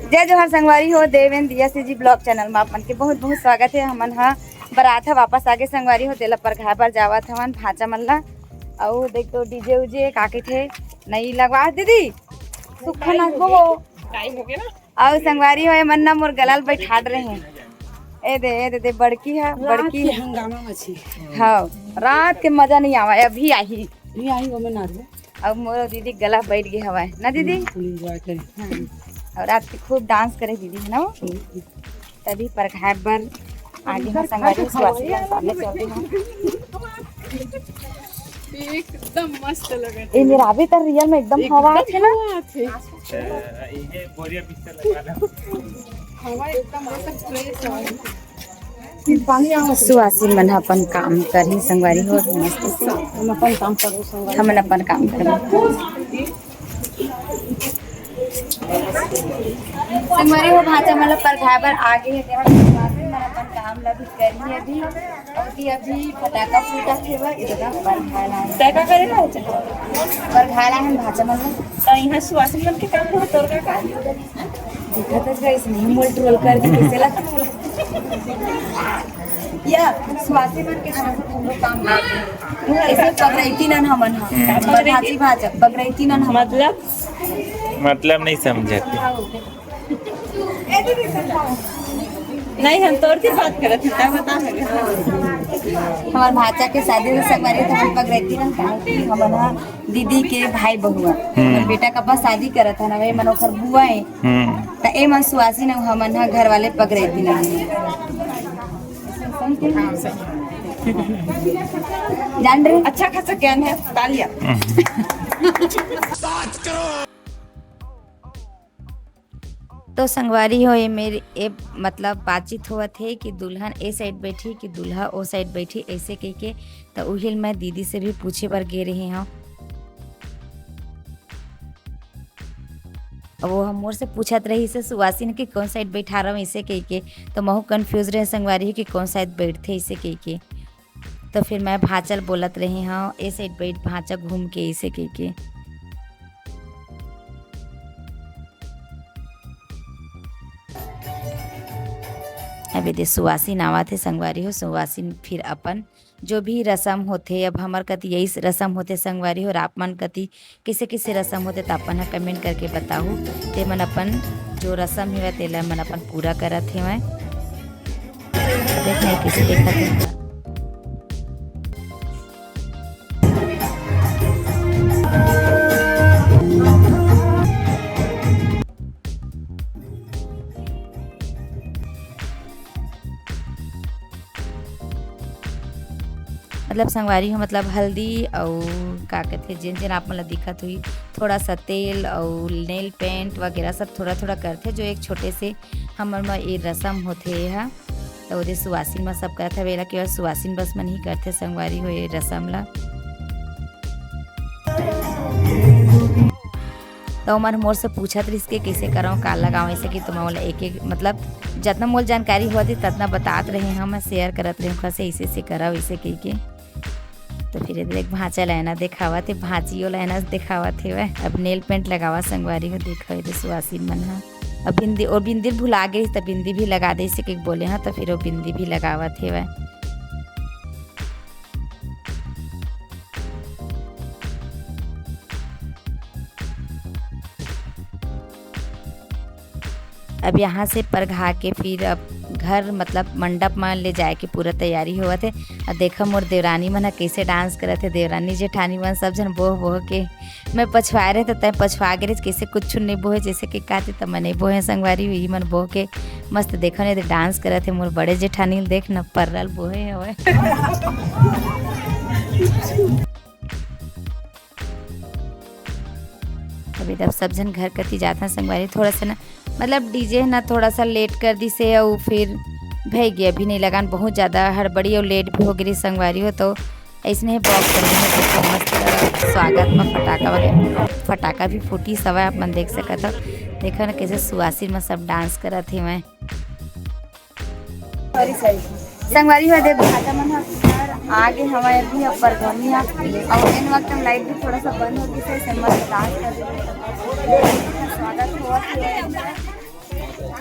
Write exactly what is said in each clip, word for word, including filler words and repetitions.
जय जोहार संगवारी हो, देवेन दिया सीजी ब्लॉग चैनल में आप मन के बहुत बहुत स्वागत है। हमन हा बरात हा वापस आगे संगवारी हो, तेला परघाय बर जावत हवन भांचा मन ला। अउ देख तो डीजे उजे का कथे, नई लगवा दीदी, सुखा नाचबो हो। टाइम हो गया ना। अउ संगवारी हो, ए मन ना मोर गला ल बैठाड़ रहे हैं। ए दे, ए दे, दे, बड़की है, रात बड़की के है। हंगामा मची। हाँ, रात के मजा नहीं आवा, अभी आही। नहीं आई, वो मैं नाच ले। अब मोर दीदी गला बैठ गए हवाए ना दीदी। फुल एंजॉय करें। हाँ। और रात के खूब डांस करे दीदी, है ना वो? तभी परघाय बर आगे हम संगवारी हो, सुवासिन सामने चलते हैं। एकदम मस्त लगे। ए, मेरा अभी तक रियल में एकदम हवा एकदम है ना? हवा है। अच्छा, ये बोरिया बिस्तर लगा लो। हवा एकदम मस्त फ्रेश है। सुवासिन मन ह अपन काम करही संगवारी हो, मस्त से। हम अपन काम करबो संगवारी। हमन अपन काम करबो। संगवारी हो, भांचा मन ल परघाय बर आगे हे, तेहा सुवासिन मन अपन काम ल भी करही अभी। अउ दी अभी फटाका फूटत हे, बस इतना परघाय ला। तय का करे ला? परघाय ला हम भांचा मन ल। त इहाँ सुवासिन मन के काम हो, तोर का काम? दिखत है guys, नहीं मोल ट्रोल कर दी, कैसे लगता है? या, सुवासिन मन के तरफ से तुम लोग काम कर दो। ऐसे पगरैती नन हमन हा। हम्म। भांची भांचा, पगरैती नन हमन। मतलब? मतलब नहीं समझते। नहीं, हम तोर के बात करत हन, तब बता सके। हमार भांचा के शादी से संगवारी तो हम पगरैती नन, काहे कि हमन हा दीदी के भाई बहुआ। हम्म। हमर बेटा का पास शादी करत है ना, वही मन ओखर बुआ है। हम्म। त ए मन सुवासिन अउ हमन ह घर वाले पगरैती ना। जान रहे? अच्छा खासा ज्ञान है, तालियां। हम्म। तो संगवारी हो, ये मेरी, ये मतलब बातचीत होवत हे कि दुल्हन ए साइड बैठी कि दूल्हा ओ साइड बैठी, ऐसे कह के। तो उहिल मैं दीदी से भी पूछे बर गे रही हूँ। अब वो हम मोर से पूछत रहिस हे सुवासिन कि कौन साइड बैठा रहा हूँ, ऐसे कह के। तो महू कन्फ्यूज रहे संगवारी हो कि कौन साइड बैठथे, ऐसे कह के। तो फिर मैं भांचा ल बोलत रही हूँ, ए साइड बैठ भांचा घूम के, ऐसे कह के। अभी दे सुवासिन आवत हे संगवारी हो, सुवासिन फिर अपन जो भी रसम होथे, अब हमर कति यही रसम होथे संगवारी हो, और आप मन कति किसे किसे रसम होथे, त अपन ह कमेंट करके बताहू। ते मन अपन जो रसम हेवय, तेला मन अपन पूरा करत हेवय। देख नहीं किसे देखत हे। मतलब संगवारी हो, मतलब हल्दी अउ का कथे, जेन जेन आप मन ल दिखत होही, थोड़ा सा तेल अउ नेल पेंट वगैरह सब थोड़ा थोड़ा करथे, जो एक छोटे से हमर म ये रसम होथे ये ह। त ओदे सुवासिन म सब करत हवे, एला केवल सुवासिन बस मन ही करथे संगवारी हो ये रसम ल। त ओमन मोर से पूछत रिहिस के कइसे करंव, का लगांव, अइसे कि तो मैं ओला एक एक, मतलब, जतना मोर जानकारी होवत हे, ततना बतात रहे हंव, मैं शेयर करत रहे हंव, कइसे अइसे अइसे करव, अइसे कहिके। तो फिर एदे देख, भांचा ल अइना देखावत हे, भांची ओला अइना देखावत हेवय। अब नेल पेंट लगावा संगवारी हो, देखो एदे सुवासिन मन ह। अब बिंदी, ओ बिंदी भुला गे, त बिंदी भी लगा दे, अइसे कहिके बोले हंव, त फिर ओ बिंदी भी लगावत हेवय। अब यहाँ से परघा के फिर अब घर, मतलब मंडप म ले जाए के पूरा तैयारी होवत हे। अब देखा मोर देवरानी मन ह कइसे डांस करत हे, देवरानी जेठानी मन सब झन बोह बोह के। मैं पछवाए रहे त तैं पछवा गे रहे, कइसे कुछ नहीं बोहे, जइसे कि कहते त मैं नहीं बोहे संगवारी, इही मन बोह के मस्त देखो नहीं तो डांस करत हे। मोर बड़े जेठानी ल देख न, पर्रा ल बोहे हवय। अभी तब सब झन घर कति जाथन संगवारी, थोड़ा सा ना, मतलब डीजे ना थोड़ा सा लेट कर दिस हे, अउ फिर भई गे अभी नहीं लगान, बहुत ज्यादा हड़बड़ी अउ लेट भी हो गे रहिस संगवारी हो। तो अइसने ही बॉक्स में मस्त स्वागत में फटाका वगैरह, फटाका भी फूटिस हवय, आप मन देख सकत हो। देखो ना कइसे सुवासिन में सब डांस करत हेवय। संगवारी हो, देख भांचा मन ह घर आगे हवय अभी, अब परघोनी ह, अउ एन वक्त में लाइट भी थोड़ा सा बंद हो गिस हे, से मस्त डांस कर रहे हैं। स्वागत होवत हे।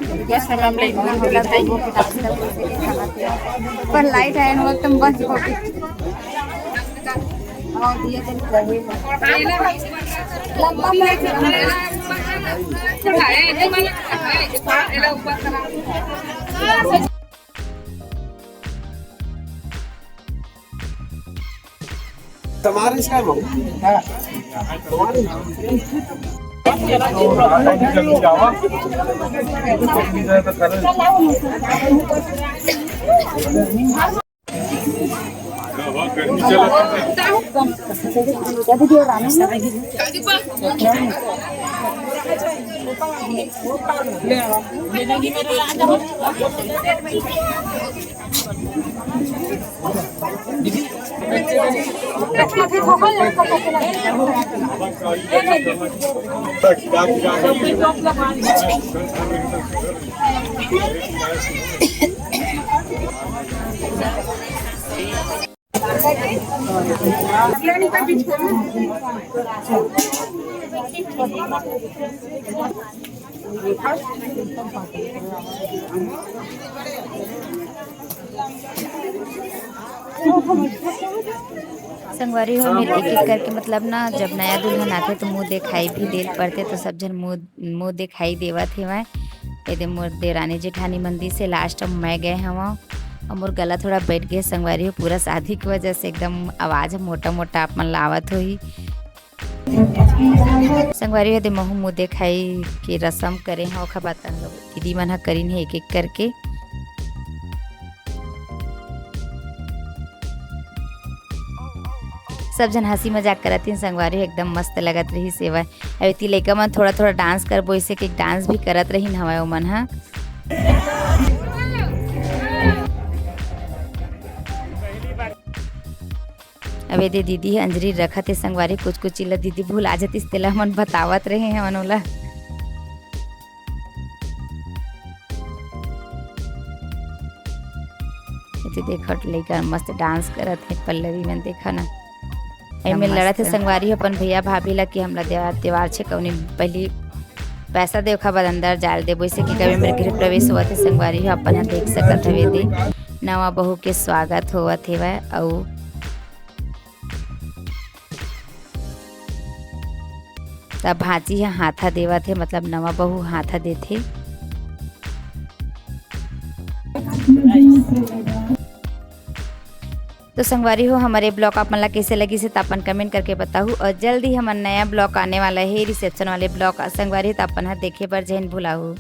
गैस वाला हम लोग इतना होला तो वो डांस करते से खाना पिया। पर लाइट आए ना, एकदम बंद हो गई। संगवारी हो, मेर एक एक करके, मतलब ना, जब नया दुल्हन आथे तो मुंह दिखाई भी दे पड़थे, तो सब झन मुंह मुंह दिखाई देवत हेवय। एदे मोर देरानी जेठानी मन दिस हे, लास्ट में मैं गए हवं अउ मोर गला थोड़ा बैठ गए संगवारी हो, पूरा शादी के वजह से एकदम आवाज मोटा मोटा आप मन ला आवत होही। संगवारी हो, एदे महू मुंह दिखाई के रसम करे हवं, ओखर बाद दीदी मन ह करिन हे एक एक करके। सब झन हंसी मजाक करत रहिन संगवारी, एकदम मस्त लगत रहिस सेवा। अउ एती लइका मन थोड़ा थोड़ा डांस करबो, इसे के डांस भी करत रहिन हवय ओमन ह। अब एदे दीदी ह अंजरी रखत हे संगवारी, कुछ कुछ चीज ल दीदी भुला जतिस, तेला हमन बतावत रहे हवन ओला। एती देखो लइका मस्त डांस करत हे, पल्लवी मन देखा ना। एमे एकदम लड़त हे मस्त। संगवारी अपन भैया भाभी ला कि हमला देवार, देवार छे कौनी पहली पैसा दे, ओखर बाद अंदर जाल देबो। इसे कि कभी मेरे गृह प्रवेश होवत हे संगवारी हो, अपन ह देख सकत हवे दे नवा बहू के स्वागत होवत हेवय। अउ तब भांची ह हाथा देवत हे, मतलब नवा बहू हाथा देथे। तो संगवारी हो, हमर ए vlog आप मन ला कइसे लगिस हे, त अपन comment करके बताहू। अउ जल्दी हमर नया vlog आने वाला हे, reception वाले vlog। संगवारी हो, त अपन ह देखे बर झन भुलाहू।